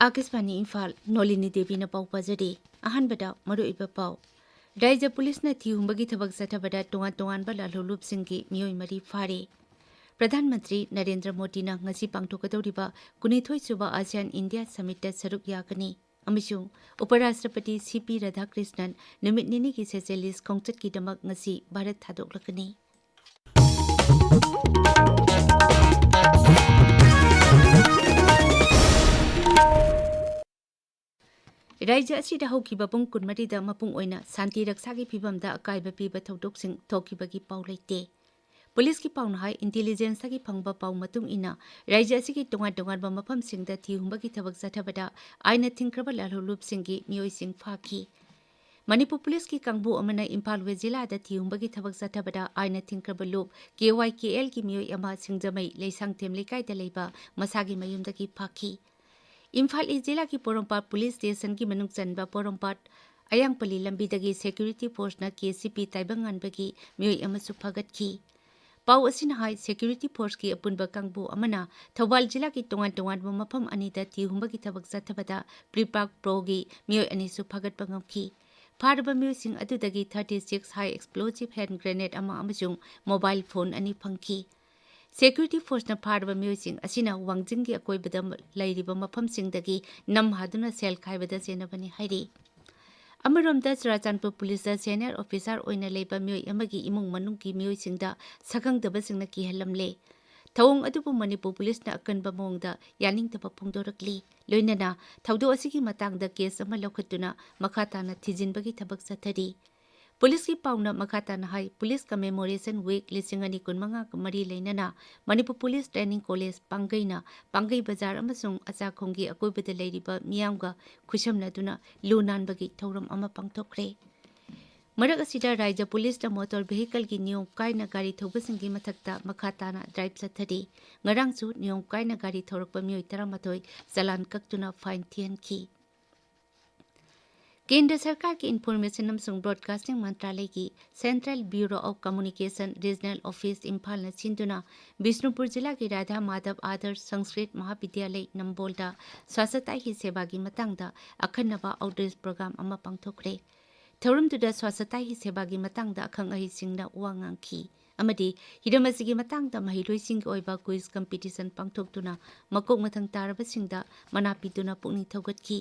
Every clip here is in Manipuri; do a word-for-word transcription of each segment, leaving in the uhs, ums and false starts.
ꯑꯥꯀꯥꯁꯕꯥꯅꯤ ꯏꯝꯐꯥꯜ, ꯅꯣꯂꯤꯅꯤ ꯗꯦꯕꯤꯅ ꯄꯥꯎ ꯄꯥꯖꯔꯤ꯫ ꯑꯍꯥꯟꯕꯗ ꯃꯔꯨꯑꯣꯏꯕ ꯄꯥꯎ꯫ ꯔꯥꯏꯖ꯭ꯌ ꯄꯨꯂꯤꯁꯅ ꯊꯤꯍꯨꯝꯕꯒꯤ ꯊꯕꯛ ꯆꯠꯊꯕꯗ ꯇꯣꯉꯥꯟ ꯇꯣꯉꯥꯟꯕ ꯂꯥꯜꯍꯧꯂꯨꯞꯁꯤꯡꯒꯤ ꯃꯤꯑꯣꯏ ꯃꯔꯤ ꯐꯥꯔꯦ꯫ ꯄ꯭ꯔꯙꯥꯟ ꯃꯟꯇ꯭ꯔꯤ ꯅꯔꯦꯟꯗ꯭ꯔ ꯃꯣꯗꯤꯅ ꯉꯁꯤ ꯄꯥꯡꯊꯣꯛꯀꯗꯧꯔꯤꯕ ꯀꯨꯟꯅꯤꯊꯣꯏ ꯁꯨꯕ ASEAN India Summitꯇ ꯁꯔꯨꯛ ꯌꯥꯒꯅꯤ꯫ ꯑꯃꯁꯨꯡ ꯎꯄꯔꯥꯁꯇ꯭ꯔꯄꯇꯤ ꯁꯤ ꯄꯤ ꯔꯥꯙꯥꯀ꯭ꯔꯤꯁꯅꯟ ꯅꯨꯃꯤꯠ ꯅꯤꯅꯤꯒꯤ ꯁꯦꯁꯦꯂꯤꯁ ꯈꯣꯡꯆꯠꯀꯤꯗꯃꯛ ꯉꯁꯤ ꯚꯥꯔꯠ ꯊꯥꯗꯣꯛꯂꯒꯅꯤ꯫ ꯔꯥꯏꯖ꯭ꯌ ꯑꯁꯤꯗ ꯍꯧꯈꯤꯕ ꯄꯨꯡ ꯀꯨꯟꯃꯔꯤꯗ ꯃꯄꯨꯡ ꯑꯣꯏꯅ ꯁꯥꯟꯇꯤ ꯔꯛꯁꯥꯒꯤ ꯐꯤꯚꯝꯗ ꯑꯀꯥꯏꯕ ꯄꯤꯕ ꯊꯧꯗꯣꯛꯁꯤꯡ ꯊꯣꯛꯈꯤꯕꯒꯤ ꯄꯥꯎ ꯂꯩꯇꯦ꯫ ꯄꯨꯂꯤꯁꯀꯤ ꯄꯥꯎꯅ ꯍꯥꯏ, ꯏꯟꯇꯤꯂꯤꯖꯦꯟꯁꯇꯒꯤ ꯐꯪꯕ ꯄꯥꯎ ꯃꯇꯨꯡ ꯏꯟꯅ, ꯔꯥꯏꯖ꯭ꯌ ꯑꯁꯤꯒꯤ ꯇꯣꯉꯥꯟ ꯇꯣꯉꯥꯟꯕ ꯃꯐꯝꯁꯤꯡꯗ ꯊꯤꯍꯨꯝꯕꯒꯤ ꯊꯕꯛ ꯆꯠꯊꯕꯗ ꯑꯥꯏꯟꯅ ꯊꯤꯡꯈ꯭ꯔꯕ ꯂꯥꯜꯍꯧꯂꯨꯞꯁꯤꯡꯒꯤ ꯃꯤꯑꯣꯏꯁꯤꯡ ꯐꯥꯈꯤ꯫ ꯃꯅꯤꯄꯨꯔ ꯄꯨꯂꯤꯁꯀꯤ ꯀꯥꯡꯕꯨ ꯑꯃꯅ ꯏꯝꯐꯥꯜ ꯋꯦꯁ ꯖꯤꯂꯥꯗ ꯊꯤꯍꯨꯝꯕꯒꯤ ꯊꯕꯛ ꯆꯠꯊꯕꯗ ꯑꯥꯏꯟꯅ ꯊꯤꯡꯈ꯭ꯔꯕ ꯂꯨꯞ KYKLꯒꯤ ꯃꯤꯑꯣꯏ ꯑꯃ ꯁꯤꯡꯖꯃꯩ ꯂꯩꯁꯥꯡꯊꯦꯝ ꯂꯩꯀꯥꯏꯗ ꯂꯩꯕ ꯃꯁꯥꯒꯤ ꯃꯌꯨꯝꯗꯒꯤ ꯐꯥꯈꯤ꯫ ꯏꯝꯐꯥꯜ ꯏꯁ ꯖꯤꯂꯥꯒꯤ ꯄꯣꯔꯣꯝꯄꯥꯠ ꯄꯨꯂꯤꯁ ꯁ꯭ꯇꯦꯁꯟꯒꯤ ꯃꯅꯨꯡ ꯆꯟꯕ ꯄꯣꯔꯣꯝꯄꯥꯠ ꯑꯌꯥꯡꯄꯜꯂꯤ ꯂꯝꯕꯤꯗꯒꯤ ꯁꯦꯀ꯭ꯌꯨꯔꯤꯇꯤ ꯐꯣꯔꯁꯅ KCP ꯇꯥꯏꯕꯪꯉꯥꯟꯕꯒꯤ ꯃꯤꯑꯣꯏ ꯑꯃꯁꯨ ꯐꯥꯒꯠꯈꯤ꯫ ꯄꯥꯎ ꯑꯁꯤꯅ ꯍꯥꯏ, ꯁꯦꯀ꯭ꯌꯨꯔꯤꯇꯤ ꯐꯣꯔꯁꯀꯤ ꯑꯄꯨꯟꯕ ꯀꯥꯡꯕꯨ ꯑꯃꯅ ꯊꯧꯕꯥꯜ ꯖꯤꯂꯥꯒꯤ ꯇꯣꯉꯥꯟ ꯇꯣꯉꯥꯟꯕ ꯃꯐꯝ ꯑꯅꯤꯗ ꯊꯤꯍꯨꯝꯕꯒꯤ ꯊꯕꯛ ꯆꯠꯊꯕꯗ ꯄ꯭ꯔꯤꯄꯥꯛ ꯄ꯭ꯔꯣꯒꯤ ꯃꯤꯑꯣꯏ ꯑꯅꯤꯁꯨ ꯐꯥꯒꯠꯄ ꯉꯝꯈꯤ꯫ ꯐꯥꯔꯕ ꯃꯤꯑꯣꯏꯁꯤꯡ ꯑꯗꯨꯗꯒꯤ thirty six high explosive hand grenade ꯑꯃ ꯑꯃꯁꯨꯡ ꯃꯣꯕꯥꯏꯜ ꯐꯣꯟ ꯑꯅꯤ ꯐꯪꯈꯤ꯫ ꯁꯦꯀ꯭ꯌꯨꯔꯤꯇꯤ ꯐꯣꯔꯁꯅ ꯐꯥꯔꯕ ꯃꯤꯑꯣꯏꯁꯤꯡ ꯑꯁꯤꯅ ꯋꯥꯡꯖꯤꯡꯒꯤ ꯑꯀꯣꯏꯕꯗ ꯂꯩꯔꯤꯕ ꯃꯐꯝꯁꯤꯡꯗꯒꯤ ꯅꯝꯍꯥꯗꯨꯅ ꯁꯦꯜ ꯈꯥꯏꯕꯗ ꯆꯦꯟꯅꯕꯅꯤ ꯍꯥꯏꯔꯤ꯫ ꯑꯃꯔꯣꯝꯗ, ꯆꯨꯔꯥꯆꯥꯟꯄꯨꯔ ꯄꯨꯂꯤꯁꯇ ꯁꯦꯅꯤꯌꯔ ꯑꯣꯐꯤꯁꯥꯔ ꯑꯣꯏꯅ ꯂꯩꯕ ꯃꯤꯑꯣꯏ ꯑꯃꯒꯤ ꯏꯃꯨꯡ ꯃꯅꯨꯡꯒꯤ ꯃꯤꯑꯣꯏꯁꯤꯡꯗ ꯁꯛꯈꯪꯗꯕꯁꯤꯡꯅ ꯀꯤꯍꯜꯂꯝꯂꯦ꯫ ꯊꯧꯑꯣꯡ ꯑꯗꯨꯕꯨ ꯃꯅꯤꯄꯨꯔ ꯄꯨꯂꯤꯁꯅ ꯑꯀꯟꯕ ꯃꯑꯣꯡꯗ ꯌꯥꯅꯤꯡꯗꯕ ꯐꯣꯡꯗꯣꯔꯛꯂꯤ꯫ ꯂꯣꯏꯅꯅ ꯊꯧꯗꯣꯛ ꯑꯁꯤꯒꯤ ꯃꯇꯥꯡꯗ ꯀꯦꯁ ꯑꯃ ꯂꯧꯈꯠꯇꯨꯅ ꯃꯈꯥ ꯇꯥꯅ ꯊꯤꯖꯤꯟꯕꯒꯤ ꯊꯕꯛ ꯆꯠꯊꯔꯤ꯫ ꯄꯨꯂꯤꯁꯀꯤ ꯄꯥꯎꯅ ꯃꯈꯥ ꯇꯥꯅ ꯍꯥꯏ, ꯄꯨꯂꯤꯁ ꯀꯃꯦꯃꯣꯔꯦꯁꯟ ꯋꯤꯛ ꯂꯤꯁꯤꯡ ꯑꯅꯤ ꯀꯨꯟꯃꯉꯥ ꯃꯔꯤ ꯂꯩꯅꯅ ꯃꯅꯤꯄꯨꯔ ꯄꯨꯂꯤꯁ ꯇ꯭ꯔꯦꯅꯤꯡ ꯀꯣꯂꯦꯖ ꯄꯥꯡꯒꯩꯅ ꯄꯥꯡꯒꯩ ꯕꯖꯥꯔ ꯑꯃꯁꯨꯡ ꯑꯆꯥꯈꯣꯡꯒꯤ ꯑꯀꯣꯏꯕꯗ ꯂꯩꯔꯤꯕ ꯃꯤꯌꯥꯝꯒ ꯈꯨꯠꯁꯝꯅꯗꯨꯅ ꯂꯨ ꯅꯥꯟꯕꯒꯤ ꯊꯧꯔꯝ ꯑꯃ ꯄꯥꯡꯊꯣꯛꯈ꯭ꯔꯦ꯫ ꯃꯔꯛ ꯑꯁꯤꯗ, ꯔꯥꯏꯖ꯭ꯌ ꯄꯨꯂꯤꯁꯅ ꯃꯣꯇꯣꯔ ꯚꯦꯍꯤꯀꯜꯒꯤ ꯅꯤꯌꯣꯝ ꯀꯥꯏꯅ ꯒꯥꯔꯤ ꯊꯧꯕꯁꯤꯡꯒꯤ ꯃꯊꯛꯇ ꯃꯈꯥ ꯇꯥꯅ ꯗ꯭ꯔꯥꯏꯚ ꯆꯠꯊꯔꯤ꯫ ꯉꯔꯥꯡꯁꯨ ꯅꯤꯌꯣꯝ ꯀꯥꯏꯅ ꯒꯥꯔꯤ ꯊꯧꯔꯛꯄ ꯃꯤꯑꯣꯏ ꯇꯔꯥꯃꯥꯊꯣꯏ ꯆꯂꯥꯟ ꯀꯛꯇꯨꯅ ꯐꯥꯏꯟ ꯊꯤꯍꯟꯈꯤ꯫ ꯀꯦꯟꯗ꯭ꯔ ꯁꯔꯀꯥꯔꯒꯤ ꯏꯟꯐꯣꯔꯃꯦꯁꯟ ꯑꯃꯁꯨꯡ ꯕ꯭ꯔꯣꯗꯀꯥꯁꯇꯤꯡ ꯃꯟꯇ꯭ꯔꯥꯂꯌꯒꯤ central bureau of communication regional office ꯏꯝꯐꯥꯜꯅ ꯁꯤꯟꯗꯨꯅ ꯕꯤꯁꯅꯨꯄꯨꯔ ꯖꯤꯂꯥꯒꯤ ꯔꯥꯙꯥ ꯃꯥꯙꯕ ꯑꯥꯗꯔꯁ ꯁꯪꯁꯀ꯭ꯔꯤꯠ ꯃꯍꯥꯕꯤꯗ꯭ꯌꯥꯂꯌ ꯅꯝꯕꯣꯜꯗ ꯁ꯭ꯋꯥꯁꯇꯥ ꯍꯤ ꯁꯦꯕꯥꯒꯤ ꯃꯇꯥꯡꯗ ꯑꯈꯟꯅꯕ ꯑꯥꯎꯠꯔꯤꯆ ꯄ꯭ꯔꯣꯒ꯭ꯔꯥꯝ ꯑꯃ ꯄꯥꯡꯊꯣꯛꯈ꯭ꯔꯦ꯫ ꯊꯧꯔꯝꯗꯨꯗ ꯁ꯭ꯋꯥꯁꯇꯥ ꯍꯤ ꯁꯦꯕꯥꯒꯤ ꯃꯇꯥꯡꯗ ꯑꯈꯪ ꯑꯍꯩꯁꯤꯡꯅ ꯋꯥ ꯉꯥꯡꯈꯤ ꯑꯃꯗꯤ ꯍꯤꯔꯝ ꯑꯁꯤꯒꯤ ꯃꯇꯥꯡꯗ ꯃꯍꯩꯔꯣꯏꯁꯤꯡꯒꯤ ꯑꯣꯏꯕ ꯀ꯭ꯋꯤꯖ ꯀꯝꯄꯤꯇꯤꯁꯟ ꯄꯥꯡꯊꯣꯛꯇꯨꯅ ꯃꯀꯣꯛ ꯃꯊꯪ ꯇꯥꯔꯕꯁꯤꯡꯗ ꯃꯅꯥ ꯄꯤꯗꯨꯅ ꯄꯨꯛꯅꯤꯡ ꯊꯧꯒꯠꯈꯤ꯫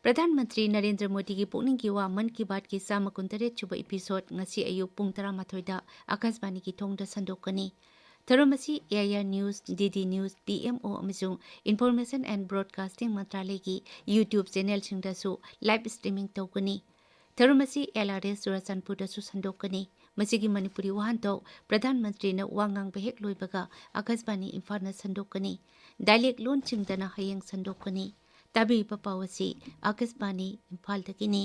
ꯄ꯭ꯔꯙꯥꯟ ꯃꯟꯇ꯭ꯔꯤ ꯅꯔꯦꯟꯗ꯭ꯔ ꯃꯣꯗꯤꯒꯤ ꯄꯨꯛꯅꯤꯡꯒꯤ ꯋꯥ ꯃꯟ ꯀꯤ ꯕꯥꯠꯀꯤ ꯆꯥꯝꯃ ꯀꯨꯟꯇꯔꯦꯠ ꯁꯨꯕ ꯏꯄꯤꯁꯣꯗ ꯉꯁꯤ ꯑꯌꯨꯛ ꯄꯨꯡ ꯇꯔꯥꯃꯥꯊꯣꯏꯗ ꯑꯀꯥꯁꯕꯥꯅꯤꯒꯤ ꯊꯣꯡꯗ ꯁꯟꯗꯣꯛꯀꯅꯤ꯫ ꯊꯧꯔꯝ ꯑꯁꯤ A I R news, D D news, P M O ꯑꯃꯁꯨꯡ ꯏꯟꯐꯣꯔꯃꯦꯁꯟ ꯑꯦꯟ ꯕ꯭ꯔꯣꯗꯀꯥꯁꯇꯤꯡ ꯃꯟꯇ꯭ꯔꯥꯂꯌꯒꯤ YouTube ꯆꯦꯅꯦꯜꯁꯤꯡꯗꯁꯨ ꯂꯥꯏꯚ ꯁ꯭ꯇ꯭ꯔꯤꯃꯤꯡ ꯇꯧꯒꯅꯤ꯫ ꯊꯧꯔꯝ ꯑꯁꯤ ꯑꯦꯜ ꯑꯥꯔ ꯑꯦꯁ ꯆꯨꯔꯥꯆꯥꯟꯄꯨꯔꯗꯁꯨ ꯁꯟꯗꯣꯛꯀꯅꯤ꯫ ꯃꯁꯤꯒꯤ ꯃꯅꯤꯄꯨꯔꯤ ꯋꯥꯍꯟꯊꯣꯛ ꯄ꯭ꯔꯙꯥꯟ ꯃꯟꯇ꯭ꯔꯤꯅ ꯋꯥ ꯉꯥꯡꯕ ꯍꯦꯛ ꯂꯣꯏꯕꯒ ꯑꯀꯥꯁꯕꯥꯅꯤ ꯏꯝꯐꯥꯜꯅ ꯁꯟꯗꯣꯛꯀꯅꯤ꯫ ꯗꯥꯏꯂꯦꯛ ꯂꯣꯟꯁꯤꯡꯗꯅ ꯍꯌꯦꯡ ꯁꯟꯗꯣꯛꯀꯅꯤ꯫ ꯇꯥꯕꯤꯔꯤꯕ ꯄꯥꯎ ꯑꯁꯤ ꯑꯀꯥꯁꯕꯥꯅꯤ ꯏꯝꯐꯥꯜꯗꯒꯤꯅꯤ꯫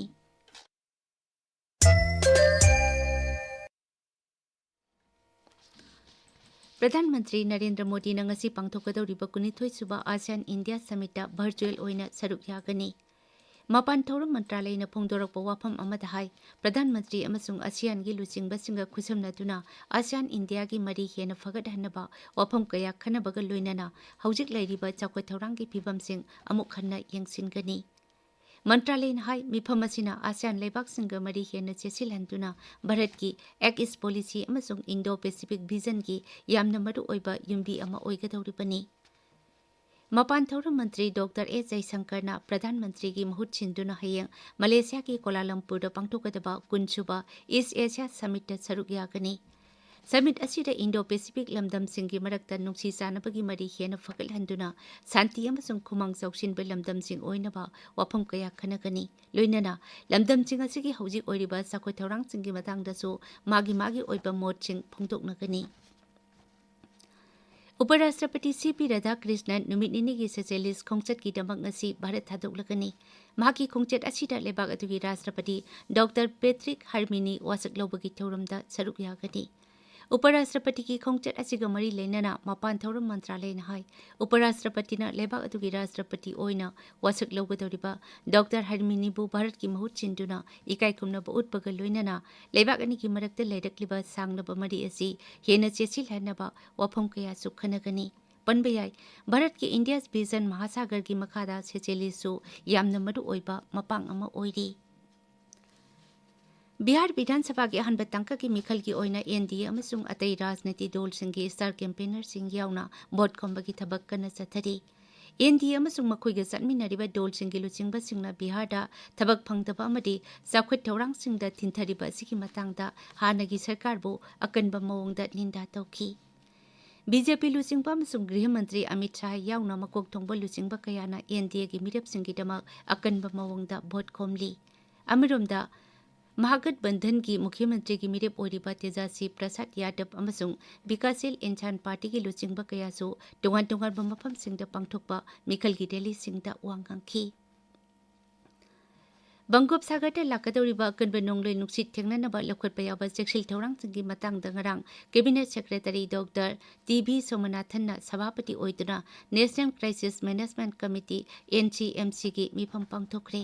ꯄ꯭ꯔꯙꯥꯟ ꯃꯟꯇ꯭ꯔꯤ ꯅꯔꯦꯟꯗ꯭ꯔ ꯃꯣꯗꯤꯅ ꯉꯁꯤ ꯄꯥꯡꯊꯣꯛꯀꯗꯧꯔꯤꯕ ꯀꯨꯟꯅꯤꯊꯣꯏ ꯁꯨꯕ ꯑꯁꯤꯌꯥꯟ ꯏꯟꯗꯤꯌꯥ ꯁꯃꯤꯠꯇ ꯚꯔꯆꯨꯑꯦꯜ ꯑꯣꯏꯅ ꯁꯔꯨꯛ ꯌꯥꯒꯅꯤ꯫ ꯃꯄꯥꯟ ꯊꯧꯔꯝ ꯃꯟꯇ꯭ꯔꯥꯂꯌꯅ ꯐꯣꯡꯗꯣꯔꯛꯄ ꯋꯥꯐꯝ ꯑꯃꯗ ꯍꯥꯏ, ꯄ꯭ꯔꯙꯥꯟ ꯃꯟꯇ꯭ꯔꯤ ꯑꯃꯁꯨꯡ ꯑꯁꯤꯌꯥꯟꯒꯤ ꯂꯨꯆꯤꯡꯕꯁꯤꯡꯒ ꯈꯨꯠꯁꯝꯅꯗꯨꯅ ꯑꯁꯤꯌꯥꯟ ꯏꯟꯗꯤꯌꯥꯒꯤ ꯃꯔꯤ ꯍꯦꯟꯅ ꯐꯒꯠꯍꯟꯅꯕ ꯋꯥꯐꯝ ꯀꯌꯥ ꯈꯟꯅꯕꯒ ꯂꯣꯏꯅꯅ ꯍꯧꯖꯤꯛ ꯂꯩꯔꯤꯕ ꯆꯥꯎꯈꯠ ꯊꯧꯔꯥꯡꯒꯤ ꯐꯤꯕꯝꯁꯤꯡ ꯑꯃꯨꯛ ꯍꯟꯅ ꯌꯦꯡꯁꯤꯟꯒꯅꯤ꯫ ꯃꯟꯇ꯭ꯔꯥꯂꯌꯅ ꯍꯥꯏ, ꯃꯤꯐꯝ ꯑꯁꯤꯅ ꯑꯁꯤꯌꯥꯟ ꯂꯩꯕꯥꯛꯁꯤꯡꯒ ꯃꯔꯤ ꯍꯦꯟꯅ ꯆꯦꯠꯁꯤꯜꯍꯟꯗꯨꯅ ꯚꯥꯔꯠꯀꯤ ꯑꯦꯛ ꯏꯁ ꯄꯣꯂꯤꯁꯤ ꯑꯃꯁꯨꯡ ꯏꯟꯗꯣ ꯄꯦꯁꯤꯐꯤꯛ ꯚꯤꯖꯟꯒꯤ ꯌꯥꯝꯅ ꯃꯔꯨꯑꯣꯏꯕ ꯌꯨꯝꯕꯤ ꯑꯃ ꯑꯣꯏꯒꯗꯧꯔꯤꯕꯅꯤ꯫ ꯃꯄꯥꯟ ꯊꯧꯔꯝ ꯃꯟꯇ꯭ꯔꯤ ꯗꯣꯛꯇꯔ ꯑꯦꯁ ꯖꯌꯁꯪꯀꯔꯅ ꯄ꯭ꯔꯙꯥꯟ ꯃꯟꯇ꯭ꯔꯤꯒꯤ ꯃꯍꯨꯠ ꯁꯤꯟꯗꯨꯅ ꯍꯌꯦꯡ ꯃꯂꯦꯁꯤꯌꯥꯒꯤ ꯀꯣꯂꯥꯂꯝꯄꯨꯔꯗ ꯄꯥꯡꯊꯣꯛꯀꯗꯕ ꯀꯨꯟ ꯁꯨꯕ ꯏꯁ ꯑꯦꯁꯤꯌꯥ ꯁꯃꯤꯠꯇ ꯁꯔꯨꯛ ꯌꯥꯒꯅꯤ꯫ ꯁꯃꯤꯠ ꯑꯁꯤꯗ ꯏꯟꯗꯣ ꯄꯦꯁꯤꯐꯤꯛ ꯂꯝꯗꯝꯁꯤꯡꯒꯤ ꯃꯔꯛꯇ ꯅꯨꯡꯁꯤ ꯆꯥꯟꯅꯕꯒꯤ ꯃꯔꯤ ꯍꯦꯟꯅ ꯐꯒꯠꯍꯟꯗꯨꯅ ꯁꯥꯟꯇꯤ ꯑꯃꯁꯨꯡ ꯈꯨꯃꯥꯡ ꯆꯥꯎꯁꯤꯟꯕ ꯂꯝꯗꯝꯁꯤꯡ ꯑꯣꯏꯅꯕ ꯋꯥꯐꯝ ꯀꯌꯥ ꯈꯟꯅꯒꯅꯤ꯫ ꯂꯣꯏꯅꯅ ꯂꯝꯗꯝꯁꯤꯡ ꯑꯁꯤꯒꯤ ꯍꯧꯖꯤꯛ ꯑꯣꯏꯔꯤꯕ ꯆꯥꯎꯈꯠ ꯊꯧꯔꯥꯡꯁꯤꯡꯒꯤ ꯃꯇꯥꯡꯗꯁꯨ ꯃꯥꯒꯤ ꯃꯥꯒꯤ ꯑꯣꯏꯕ ꯃꯣꯠꯁꯤꯡ ꯐꯣꯡꯗꯣꯛꯅꯒꯅꯤ꯫ ꯎꯄꯔꯥꯁꯇ꯭ꯔꯄꯇꯤ ꯁꯤ ꯄꯤ ꯔꯥꯙꯥꯀ꯭ꯔꯤꯁꯅꯟ ꯅꯨꯃꯤꯠ ꯅꯤꯅꯤꯒꯤ ꯁꯣꯁꯤꯌꯦꯂꯤꯁ꯭ꯠ ꯈꯣꯡꯆꯠꯀꯤꯗꯃꯛ ꯉꯁꯤ ꯚꯥꯔꯠ ꯊꯥꯗꯣꯛꯂꯒꯅꯤ꯫ ꯃꯍꯥꯛꯀꯤ ꯈꯣꯡꯆꯠ ꯑꯁꯤꯗ ꯂꯩꯕꯥꯛ ꯑꯗꯨꯒꯤ ꯔꯥꯁꯇ꯭ꯔꯄꯇꯤ ꯗꯣꯛꯇꯔ ꯄꯦꯇ꯭ꯔꯤꯛ ꯍꯔꯃꯤꯅꯤ ꯋꯥꯁꯛ ꯂꯧꯕꯒꯤ ꯊꯧꯔꯝꯗ ꯁꯔꯨꯛ ꯌꯥꯒꯅꯤ꯫ ꯎꯄꯔꯥꯁꯇ꯭ꯔꯄꯇꯤꯒꯤ ꯈꯣꯡꯆꯠ ꯑꯁꯤꯒ ꯃꯔꯤ ꯂꯩꯅꯅ ꯃꯄꯥꯟ ꯊꯧꯔꯝ ꯃꯟꯇ꯭ꯔꯥꯂꯌꯅ ꯍꯥꯏ, ꯎꯄꯔꯥꯁꯇ꯭ꯔꯄꯇꯤꯅ ꯂꯩꯕꯥꯛ ꯑꯗꯨꯒꯤ ꯔꯥꯁꯇ꯭ꯔꯄꯇꯤ ꯑꯣꯏꯅ ꯋꯥꯁꯛ ꯂꯧꯒꯗꯧꯔꯤꯕ ꯗꯣꯛꯇꯔ ꯍꯔꯃꯤꯅꯤꯕꯨ ꯚꯥꯔꯠꯀꯤ ꯃꯍꯨꯠ ꯁꯤꯟꯗꯨꯅ ꯏꯀꯥꯏ ꯈꯨꯝꯅꯕ ꯎꯠꯄꯒ ꯂꯣꯏꯅꯅ ꯂꯩꯕꯥꯛ ꯑꯅꯤꯒꯤ ꯃꯔꯛꯇ ꯂꯩꯔꯛꯂꯤꯕ ꯁꯥꯡꯂꯕ ꯃꯔꯤ ꯑꯁꯤ ꯍꯦꯟꯅ ꯆꯦꯠꯁꯤꯜꯍꯟꯅꯕ ꯋꯥꯐꯝ ꯀꯌꯥꯁꯨ ꯈꯟꯅꯒꯅꯤ꯫ ꯄꯟꯕ ꯌꯥꯏ, ꯚꯥꯔꯠꯀꯤ ꯏꯟꯗꯤꯌꯥꯁ ꯚꯤꯖꯟ ꯃꯍꯥꯁꯥꯒꯔꯒꯤ ꯃꯈꯥꯗ ꯁꯦꯆꯦꯂꯤꯁꯁꯨ ꯌꯥꯝꯅ ꯃꯔꯨ ꯑꯣꯏꯕ ꯃꯄꯥꯡ ꯑꯃ ꯑꯣꯏꯔꯤ꯫ ꯕꯤꯍꯥꯔ ꯕꯤꯙꯥꯟ ꯁꯚꯥꯒꯤ ꯑꯍꯥꯟꯕ ꯇꯥꯡꯀꯛꯀꯤ ꯃꯤꯈꯜꯒꯤ ꯑꯣꯏꯅ ꯑꯦꯟ ꯗꯤ ꯑꯦ ꯑꯃꯁꯨꯡ ꯑꯇꯩ ꯔꯥꯖꯅꯤꯇꯤ ꯗꯣꯜꯁꯤꯡꯒꯤ ꯁ꯭ꯇꯥꯔ ꯀꯦꯝꯄꯦꯅꯔꯁꯤꯡ ꯌꯥꯎꯅ ꯚꯣꯠ ꯈꯣꯝꯕꯒꯤ ꯊꯕꯛ ꯀꯟꯅ ꯆꯠꯊꯔꯤ꯫ ꯑꯦꯟ ꯗꯤ ꯑꯦ ꯑꯃꯁꯨꯡ ꯃꯈꯣꯏꯒ ꯆꯠꯃꯤꯟꯅꯔꯤꯕ ꯗꯣꯜꯁꯤꯡꯒꯤ ꯂꯨꯆꯤꯡꯕꯁꯤꯡꯅ ꯕꯤꯍꯥꯔꯗ ꯊꯕꯛ ꯐꯪꯗꯕ ꯑꯃꯗꯤ ꯆꯥꯎꯈꯠ ꯊꯧꯔꯥꯡꯁꯤꯡꯗ ꯊꯤꯟꯊꯔꯤꯕ ꯑꯁꯤꯒꯤ ꯃꯇꯥꯡꯗ ꯍꯥꯟꯅꯒꯤ ꯁꯔꯀꯥꯔꯕꯨ ꯑꯀꯟꯕ ꯃꯑꯣꯡꯗ ꯅꯤꯟꯗꯥ ꯇꯧꯈꯤ꯫ ꯕꯤ ꯖꯦ ꯄꯤ ꯂꯨꯆꯤꯡꯕ ꯑꯃꯁꯨꯡ ꯒ꯭ꯔꯤꯍ ꯃꯟꯇ꯭ꯔꯤ ꯑꯃꯤꯠ ꯁꯥꯍ ꯌꯥꯎꯅ ꯃꯀꯣꯛ ꯊꯣꯡꯕ ꯂꯨꯆꯤꯡꯕ ꯀꯌꯥꯅ ꯑꯦꯟ ꯗꯤ ꯑꯦꯒꯤ ꯃꯤꯔꯦꯞꯁꯤꯡꯒꯤꯗꯃꯛ ꯑꯀꯟꯕ ꯃꯑꯣꯡꯗ ꯚꯣꯠ ꯈꯣꯝꯂꯤ꯫ ꯑꯃꯔꯣꯝꯗ, ꯃꯍꯥꯒꯠꯕꯟꯙꯟꯒꯤ ꯃꯨꯈ꯭ꯌ ꯃꯟꯇ꯭ꯔꯤꯒꯤ ꯃꯤꯔꯦꯞ ꯑꯣꯏꯔꯤꯕ ꯇꯦꯖꯥꯁꯤ ꯄ꯭ꯔꯁꯥꯗ ꯌꯥꯗꯕ ꯑꯃꯁꯨꯡ ꯕꯤꯀꯥꯁꯁꯤꯜ ꯏꯟꯁꯥꯟ ꯄꯥꯔꯇꯤꯒꯤ ꯂꯨꯆꯤꯡꯕ ꯀꯌꯥꯁꯨ ꯇꯣꯉꯥꯟ ꯇꯣꯉꯥꯟꯕ ꯃꯐꯝꯁꯤꯡꯗ ꯄꯥꯡꯊꯣꯛꯄ ꯃꯤꯈꯜꯒꯤ ꯔꯦꯂꯤꯁꯤꯡꯗ ꯋꯥ ꯉꯥꯡꯈꯤ꯫ ꯕꯪꯒꯣꯞ ꯁꯥꯒꯔꯗ ꯂꯥꯛꯀꯗꯧꯔꯤꯕ ꯑꯀꯟꯕ ꯅꯣꯡꯂꯩ ꯅꯨꯡꯁꯤꯠ ꯊꯦꯡꯅꯅꯕ ꯂꯧꯈꯠꯄ ꯌꯥꯕ ꯆꯦꯛꯁꯤꯜ ꯊꯧꯔꯥꯡꯁꯤꯡꯒꯤ ꯃꯇꯥꯡꯗ ꯉꯔꯥꯡ cabinet secretary doctor T V ꯁꯣꯃꯅꯥꯊꯟꯅ ꯁꯚꯥꯄꯇꯤ ꯑꯣꯏꯗꯨꯅ national crisis management committee, N C M ꯁꯤꯒꯤ ꯃꯤꯐꯝ ꯄꯥꯡꯊꯣꯛꯈ꯭ꯔꯦ꯫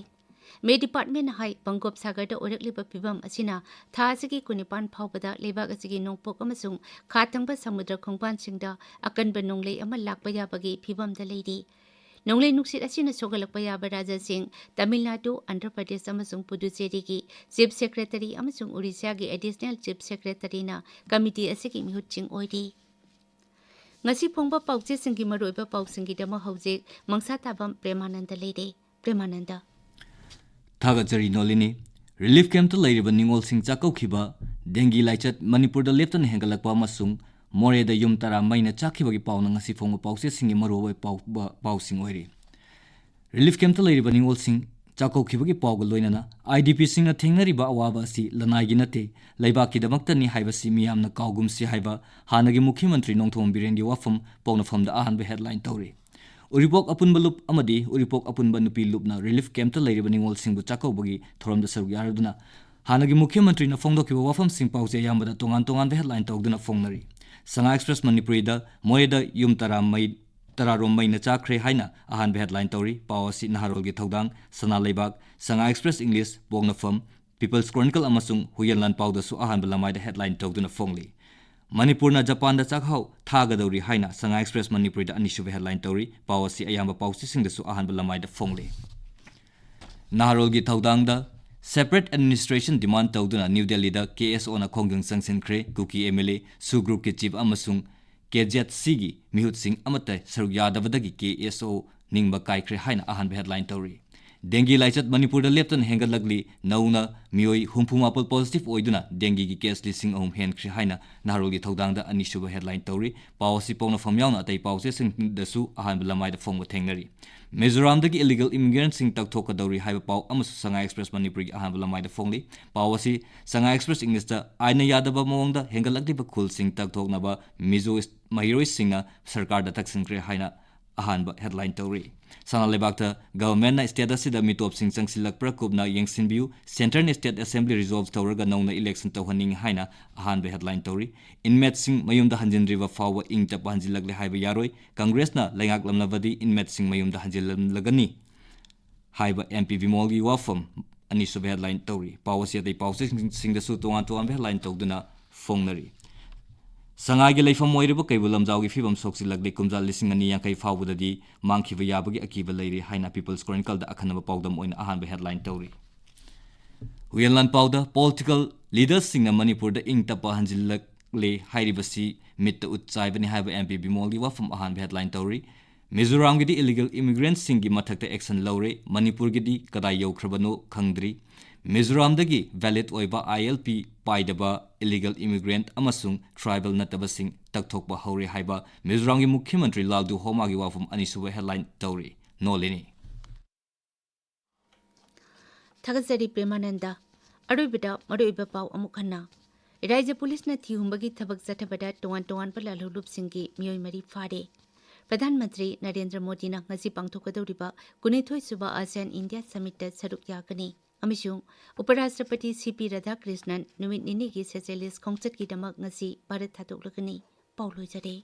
ꯃꯦ ꯗꯤꯄꯥꯔꯠꯃꯦꯟꯠꯅ ꯍꯥꯏ, ꯕꯪꯒꯣꯞ ꯁꯥꯒꯔꯗ ꯑꯣꯏꯔꯛꯂꯤꯕ ꯐꯤꯕꯝ ꯑꯁꯤꯅ ꯊꯥ ꯑꯁꯤꯒꯤ ꯀꯨꯟꯅꯤꯄꯥꯟ ꯐꯥꯎꯕꯗ ꯂꯩꯕꯥꯛ ꯑꯁꯤꯒꯤ ꯅꯣꯡꯄꯣꯛ ꯑꯃꯁꯨꯡ ꯈꯥ ꯊꯪꯕ ꯁꯃꯨꯗ꯭ꯔ ꯈꯣꯡꯕꯥꯟꯁꯤꯡꯗ ꯑꯀꯟꯕ ꯅꯣꯡꯂꯩ ꯑꯃ ꯂꯥꯛꯄ ꯌꯥꯕꯒꯤ ꯐꯤꯕꯝꯗ ꯂꯩꯔꯤ꯫ ꯅꯣꯡꯂꯩ ꯅꯨꯡꯁꯤꯠ ꯑꯁꯤꯅ ꯁꯣꯛꯍꯜꯂꯛꯄ ꯌꯥꯕ ꯔꯥꯖ꯭ꯌꯁꯤꯡ ꯇꯥꯃꯤꯜ ꯅꯥꯗꯨ, ꯑꯟꯙ꯭ꯔ ꯄ꯭ꯔꯗꯦꯁ ꯑꯃꯁꯨꯡ ꯄꯨꯗꯨꯆꯦꯔꯤꯒꯤ ꯆꯤꯐ ꯁꯦꯀ꯭ꯔꯦꯇꯔꯤ ꯑꯃꯁꯨꯡ ꯎꯔꯤꯁ꯭ꯌꯥꯒꯤ ꯑꯦꯗꯤꯁꯅꯦꯜ ꯆꯤꯐ ꯁꯦꯀ꯭ꯔꯦꯇꯔꯤꯅ ꯀꯃꯤꯇꯤ ꯑꯁꯤꯒꯤ ꯃꯤꯍꯨꯠꯁꯤꯡ ꯑꯣꯏꯔꯤ꯫ ꯉꯁꯤ ꯐꯣꯡꯕ ꯄꯥꯎꯆꯦꯁꯤꯡꯒꯤ ꯃꯔꯨꯑꯣꯏꯕ ꯄꯥꯎꯁꯤꯡꯒꯤꯗꯃꯛ ꯍꯧꯖꯤꯛ ꯃꯪꯁꯥ ꯇꯥꯕꯝ ꯄ꯭ꯔꯦꯃꯥꯅꯟꯗ ꯂꯩꯔꯦ꯫ ꯄ꯭ꯔꯦꯃꯥꯅꯟꯗ꯫ ꯊꯥꯒꯠꯆꯔꯤ ꯅꯣꯂꯤꯅꯤ꯫ ꯔꯤꯂꯤꯐ ꯀꯦꯝꯞꯇ ꯂꯩꯔꯤꯕ ꯅꯤꯉꯣꯜꯁꯤꯡ ꯆꯥꯛꯀꯧꯈꯤꯕ꯫ ꯗꯦꯡꯒꯤ ꯂꯥꯏꯆꯠ ꯃꯅꯤꯄꯨꯔꯗ ꯂꯦꯞꯇꯅ ꯍꯦꯟꯒꯠꯂꯛꯄ ꯑꯃꯁꯨꯡ ꯃꯣꯔꯦꯗ ꯌꯨꯝ ꯇꯔꯥ ꯃꯩꯅ ꯆꯥꯛꯈꯤꯕꯒꯤ ꯄꯥꯎꯅ ꯉꯁꯤ ꯐꯣꯡꯕ ꯄꯥꯎꯆꯦꯁꯤꯡꯒꯤ ꯃꯔꯨꯑꯣꯏꯕ ꯄꯥꯎ-, ꯄꯥꯎꯁꯤꯡ ꯑꯣꯏꯔꯤ꯫ ꯔꯤꯂꯤꯐ ꯀꯦꯝꯞꯇ ꯂꯩꯔꯤꯕ ꯅꯤꯉꯣꯜꯁꯤꯡ ꯆꯥꯛꯀꯧꯈꯤꯕꯒꯤ ꯄꯥꯎꯒ ꯂꯣꯏꯅꯅ ꯑꯥꯏ ꯗꯤ ꯄꯤꯁꯤꯡꯅ ꯊꯦꯡꯅꯔꯤꯕ ꯑꯋꯥꯕ ꯑꯁꯤ ꯂꯅꯥꯏꯒꯤ ꯅꯠꯇꯦ, ꯂꯩꯕꯥꯛꯀꯤꯗꯃꯛꯇꯅꯤ ꯍꯥꯏꯕꯁꯤ ꯃꯤꯌꯥꯝꯅ ꯀꯥꯎꯒꯨꯝꯁꯤ ꯍꯥꯏꯕ ꯍꯥꯟꯅꯒꯤ ꯃꯨꯈ꯭ꯌ ꯃꯟꯇ꯭ꯔꯤ ꯅꯣꯡꯊꯣꯝꯕꯝ ꯕꯤꯔꯦꯟꯒꯤ ꯋꯥꯐꯝ ꯄꯣꯛꯅꯐꯝꯗ ꯑꯍꯥꯟꯕ ꯍꯦꯗꯂꯥꯏꯟ ꯇꯧꯔꯤ꯫ ꯎꯔꯤꯄꯣꯛ ꯑꯄꯨꯟꯕ ꯂꯨꯞ ꯑꯃꯗꯤ ꯎꯔꯤꯄꯣꯛ ꯑꯄꯨꯟꯕ ꯅꯨꯄꯤ ꯂꯨꯞꯅ ꯔꯤꯂꯤꯐ ꯀꯦꯝꯞꯇ ꯂꯩꯔꯤꯕ ꯅꯤꯉꯣꯜꯁꯤꯡꯕꯨ ꯆꯥꯛꯀꯧꯕꯒꯤ ꯊꯧꯔꯝꯗ ꯁꯔꯨꯛ ꯌꯥꯔꯗꯨꯅ ꯍꯥꯟꯅꯒꯤ ꯃꯨꯈ꯭ꯌ ꯃꯟꯇ꯭ꯔꯤꯅ ꯐꯣꯡꯗꯣꯛꯈꯤꯕ ꯋꯥꯐꯝꯁꯤꯡ ꯄꯥꯎꯁꯦ ꯑꯌꯥꯝꯕꯗ ꯇꯣꯉꯥꯟ ꯇꯣꯉꯥꯟꯕ headline ꯇꯧꯗꯨꯅ ꯐꯣꯡꯅꯔꯤ꯫ ꯁꯉꯥꯏ ꯑꯦꯛꯁꯄ꯭ꯔꯦꯁ ꯃꯅꯤꯄꯨꯔꯤꯗ ꯃꯣꯔꯦꯗ ꯌꯨꯝ ꯇꯔꯥ ꯃꯩ, ꯇꯔꯥꯔꯣꯝ ꯃꯩꯅ ꯆꯥꯛꯈ꯭ꯔꯦ ꯍꯥꯏꯅ ꯑꯍꯥꯟꯕ headline ꯇꯧꯔꯤ꯫ ꯄꯥꯎ ꯑꯁꯤ ꯅꯍꯥꯔꯣꯜꯒꯤ ꯊꯧꯗꯥꯡ, ꯁꯅꯥ ꯂꯩꯕꯥꯛ, ꯁꯉꯥꯏ ꯑꯦꯛꯁꯄ꯭ꯔꯦꯁ ꯏꯪꯂꯤꯁ, ꯄꯣꯛꯅꯐꯝ, ꯄꯤꯄꯜꯁ ꯀ꯭ꯔꯣꯅꯤꯀꯜ ꯑꯃꯁꯨꯡ ꯍꯨꯏꯌꯦꯟ ꯂꯥꯟꯄꯥꯎꯗꯁꯨ ꯑꯍꯥꯟꯕ ꯂꯃꯥꯏꯗ headline ꯇꯧꯗꯨꯅ ꯐꯣꯡꯂꯤ꯫ ꯃꯅꯤꯄꯨꯔꯅ ꯖꯄꯥꯟꯗ ꯆꯥꯛꯍꯥꯎ ꯊꯥꯒꯗꯧꯔꯤ ꯍꯥꯏꯅ ꯁꯉꯥꯏ ꯑꯦꯛꯁꯄ꯭ꯔꯦꯁ ꯃꯅꯤꯄꯨꯔꯤꯗ ꯑꯅꯤꯁꯨꯕ headline ꯇꯧꯔꯤ꯫ ꯄꯥꯎ ꯑꯁꯤ ꯑꯌꯥꯝꯕ ꯄꯥꯎꯆꯦꯁꯤꯡꯗꯁꯨ ꯑꯍꯥꯟꯕ ꯂꯃꯥꯏꯗ ꯐꯣꯡꯂꯤ꯫ ꯅꯍꯥꯔꯣꯜꯒꯤ ꯊꯧꯗꯥꯡꯗ separate administration demand ꯇꯧꯗꯨꯅ ꯅ꯭ꯌꯨ ꯗꯦꯜꯂꯤꯗ ꯀꯦ ꯑꯦꯁ ꯑꯣꯅ ꯈꯣꯡꯖꯪ ꯆꯪꯁꯤꯟꯈ꯭ꯔꯦ꯫ ꯀꯨꯀꯤ ꯑꯦꯝ ꯑꯦꯜ ꯑꯦ, ꯁꯨ ꯒ꯭ꯔꯨꯞꯀꯤ ꯆꯤꯐ ꯑꯃꯁꯨꯡ ꯀꯦ ꯖꯦꯠ ꯁꯤꯒꯤ ꯃꯤꯍꯨꯠꯁꯤꯡ ꯑꯃꯠꯇ ꯁꯔꯨꯛ ꯌꯥꯗꯕꯗꯒꯤ ꯀꯦ ꯑꯦꯁ ꯑꯣ ꯅꯤꯡꯕ ꯀꯥꯏꯈ꯭ꯔꯦ ꯍꯥꯏꯅ ꯑꯍꯥꯟꯕ headline ꯇꯧꯔꯤ꯫ ꯗꯦꯡꯒꯤ ꯂꯥꯏꯆꯠ ꯃꯅꯤꯄꯨꯔꯗ ꯂꯦꯞꯇꯅ ꯍꯦꯟꯒꯠꯂꯛꯂꯤ꯫ ꯅꯧꯅ ꯃꯤꯑꯣꯏ ꯍꯨꯝꯐꯨ ꯃꯥꯄꯜ positive ꯑꯣꯏꯗꯨꯅ ꯗꯦꯡꯒꯤꯒꯤ case ꯂꯤꯁꯤꯡ ꯑꯍꯨꯝ ꯍꯦꯟꯈ꯭ꯔꯦ ꯍꯥꯏꯅ ꯅꯍꯥꯔꯣꯜꯒꯤ ꯊꯧꯗꯥꯡꯗ ꯑꯅꯤꯁꯨꯕ headline ꯇꯧꯔꯤ꯫ ꯄꯥꯎ ꯑꯁꯤ ꯄꯣꯛꯅꯐꯝ ꯌꯥꯎꯅ ꯑꯇꯩ ꯄꯥꯎꯆꯦꯁꯤꯡꯗꯁꯨ ꯑꯍꯥꯟꯕ ꯂꯃꯥꯏꯗ ꯐꯣꯡꯕ ꯊꯦꯡꯅꯔꯤ꯫ ꯃꯤꯖꯣꯔꯥꯝꯗꯒꯤ illegal immigrantꯁꯤꯡ ꯇꯛꯊꯣꯛꯀꯗꯧꯔꯤ ꯍꯥꯏꯕ ꯄꯥꯎ ꯑꯃꯁꯨ ꯁꯉꯥꯏ ꯑꯦꯛꯁꯄ꯭ꯔꯦꯁ ꯃꯅꯤꯄꯨꯔꯒꯤ ꯑꯍꯥꯟꯕ ꯂꯃꯥꯏꯗ ꯐꯣꯡꯂꯤ꯫ ꯄꯥꯎ ꯑꯁꯤ ꯁꯉꯥꯏ ꯑꯦꯛꯁꯄ꯭ꯔꯦꯁ ꯏꯪꯂꯤꯁꯇ ꯑꯥꯏꯟꯅ ꯌꯥꯗꯕ ꯃꯑꯣꯡꯗ ꯍꯦꯟꯒꯠꯂꯛꯂꯤꯕ ꯈꯨꯜꯁꯤꯡ ꯇꯛꯊꯣꯛꯅꯕ ꯃꯤꯖꯣ ꯃꯍꯩꯔꯣꯏꯁꯤꯡꯅ ꯁꯔꯀꯥꯔꯗ ꯇꯛꯁꯤꯟꯈ꯭ꯔꯦ ꯍꯥꯏꯅ ꯑꯍꯥꯟꯕ headline ꯇꯧꯔꯤ꯫ ꯁꯅꯥ ꯂꯩꯕꯥꯛꯇ governmentꯅ state ꯑꯁꯤꯗ ꯃꯤꯇꯣꯞꯁꯤꯡ ꯆꯪꯁꯤꯜꯂꯛꯄ꯭ꯔꯥ ꯀꯨꯞꯅ ꯌꯦꯡꯁꯤꯟꯕꯤꯌꯨ, centreꯅ state assembly resolve ꯇꯧꯔꯒ ꯅꯧꯅ election ꯇꯧꯍꯟꯅꯤꯡꯏ ꯍꯥꯏꯅ ꯑꯍꯥꯟꯕ headline ꯇꯧꯔꯤ꯫ Inmateꯁꯤꯡ ꯃꯌꯨꯝꯗ ꯍꯟꯖꯤꯟꯗ꯭ꯔꯤꯕ ꯐꯥꯎꯕ ꯏꯪ ꯇꯞꯄ ꯍꯟꯖꯤꯜꯂꯛꯂꯦ ꯍꯥꯏꯕ ꯌꯥꯔꯣꯏ꯫ ꯀꯪꯒ꯭ꯔꯦꯁꯅ ꯂꯩꯉꯥꯛꯂꯝꯂꯕꯗꯤ inmateꯁꯤꯡ ꯃꯌꯨꯝꯗ ꯍꯟꯖꯤꯜꯂꯝꯂꯒꯅꯤ ꯍꯥꯏꯕ ꯑꯦꯝ ꯄꯤ ꯕꯤꯃꯣꯜꯒꯤ ꯋꯥꯐꯝ ꯑꯅꯤꯁꯨꯕ headline ꯇꯧꯔꯤ꯫ ꯄꯥꯎ ꯑꯁꯤ ꯑꯇꯩ ꯄꯥꯎꯆꯦꯁꯤꯡꯗꯁꯨ ꯇꯣꯉꯥꯟ ꯇꯣꯉꯥꯟꯕ headline ꯇꯧꯗꯨꯅ ꯐꯣꯡꯅꯔꯤ꯫ ꯁꯉꯥꯏꯒꯤ ꯂꯩꯐꯝ ꯑꯣꯏꯔꯤꯕ ꯀꯩꯕꯨꯜ ꯂꯝꯖꯥꯎꯒꯤ ꯐꯤꯕꯝ ꯁꯣꯛꯆꯤꯜꯂꯛꯂꯤ꯫ ꯀꯨꯝꯖꯥ ꯂꯤꯁꯤꯡ ꯑꯅꯤ ꯌꯥꯡꯈꯩ ꯐꯥꯎꯕꯗꯗꯤ ꯃꯥꯡꯈꯤꯕ ꯌꯥꯕꯒꯤ ꯑꯀꯤꯕ ꯂꯩꯔꯤ ꯍꯥꯏꯅ People's Chronicleꯗ ꯑꯈꯟꯅꯕ ꯄꯥꯎꯗꯝ ꯑꯣꯏꯅ ꯑꯍꯥꯟꯕ headline ꯇꯧꯔꯤ꯫ ꯍꯨꯏꯌꯦꯟ ꯂꯥꯟꯄꯥꯎꯗ political leadersꯁꯤꯡꯅ ꯃꯅꯤꯄꯨꯔꯗ ꯏꯪ ꯇꯞꯄ ꯍꯟꯖꯤꯜꯂꯛꯂꯦ ꯍꯥꯏꯔꯤꯕꯁꯤ ꯃꯤꯠꯇ ꯎꯠ ꯆꯥꯏꯕꯅꯤ ꯍꯥꯏꯕ ꯑꯦꯝ ꯄꯤ ꯕꯤꯃꯣꯜꯒꯤ ꯋꯥꯐꯝ ꯑꯍꯥꯟꯕ headline ꯇꯧꯔꯤ꯫ ꯃꯤꯖꯣꯔꯥꯝꯒꯤꯗꯤ illegal immigrantꯁꯤꯡꯒꯤ ꯃꯊꯛꯇ action ꯂꯧꯔꯦ, ꯃꯅꯤꯄꯨꯔꯒꯤꯗꯤ ꯀꯗꯥꯏ ꯌꯧꯈ꯭ꯔꯕꯅꯣ ꯈꯪꯗ꯭ꯔꯤ꯫ ꯃꯤꯖꯣꯔꯥꯝꯗꯒꯤ valid ꯑꯣꯏꯕ ꯑꯥꯏ ꯑꯦꯜ ꯄꯤ ꯄꯥꯏꯗꯕ illegal immigrant ꯑꯃꯁꯨꯡ tribal ꯅꯠꯇꯕꯁꯤꯡ ꯇꯛꯊꯣꯛꯄ ꯍꯧꯔꯦ ꯍꯥꯏꯕ ꯃꯤꯖꯣꯔꯥꯝꯒꯤ ꯃꯨꯈ꯭ꯌ ꯃꯟꯇ꯭ꯔꯤ ꯂꯥꯜꯗꯨ ꯍꯣꯃꯥꯒꯤ ꯋꯥꯐꯝ ꯑꯅꯤꯁꯨꯕ headline ꯇꯧꯔꯤ꯫ ꯅꯣꯂꯤꯅꯤ꯫ ꯊꯥꯒꯠꯆꯔꯤ ꯄ꯭ꯔꯦꯃꯥꯅꯟꯗ꯫ ꯑꯔꯣꯏꯕꯗ ꯃꯔꯨꯑꯣꯏꯕ ꯄꯥꯎ ꯑꯃꯨꯛ ꯍꯟꯅ꯫ ꯔꯥꯖ꯭ꯌ ꯄꯨꯂꯤꯁꯅ ꯊꯤꯍꯨꯝꯕꯒꯤ ꯊꯕꯛ ꯆꯠꯊꯕꯗ ꯇꯣꯉꯥꯟ ꯇꯣꯉꯥꯟꯕ ꯂꯥꯜꯍꯧꯂꯨꯞꯁꯤꯡꯒꯤ ꯃꯤꯑꯣꯏ ꯃꯔꯤ ꯐꯥꯔꯦ꯫ ꯄ꯭ꯔꯙꯥꯟ ꯃꯟꯇ꯭ꯔꯤ ꯅꯔꯦꯟꯗ꯭ꯔ ꯃꯣꯗꯤꯅ ꯉꯁꯤ ꯄꯥꯡꯊꯣꯛꯀꯗꯧꯔꯤꯕ ꯀꯨꯟꯅꯤꯊꯣꯏꯁꯨꯕ ASEAN India Summitꯇ ꯁꯔꯨꯛ ꯌꯥꯒꯅꯤ꯫ ꯑꯃꯁꯨꯡ ꯎꯄꯔꯥꯁꯇ꯭ꯔꯄꯇꯤ ꯁꯤ ꯄꯤ ꯔꯥꯙꯥꯀ꯭ꯔꯤꯁꯅꯟ ꯅꯨꯃꯤꯠ ꯅꯤꯅꯤꯒꯤ ꯁꯦꯁꯦꯂꯤꯁ ꯈꯣꯡꯆꯠꯀꯤꯗꯃꯛ ꯉꯁꯤ ꯚꯥꯔꯠ ꯊꯥꯗꯣꯛꯂꯒꯅꯤ꯫ ꯄꯥꯎ ꯂꯣꯏꯖꯔꯦ꯫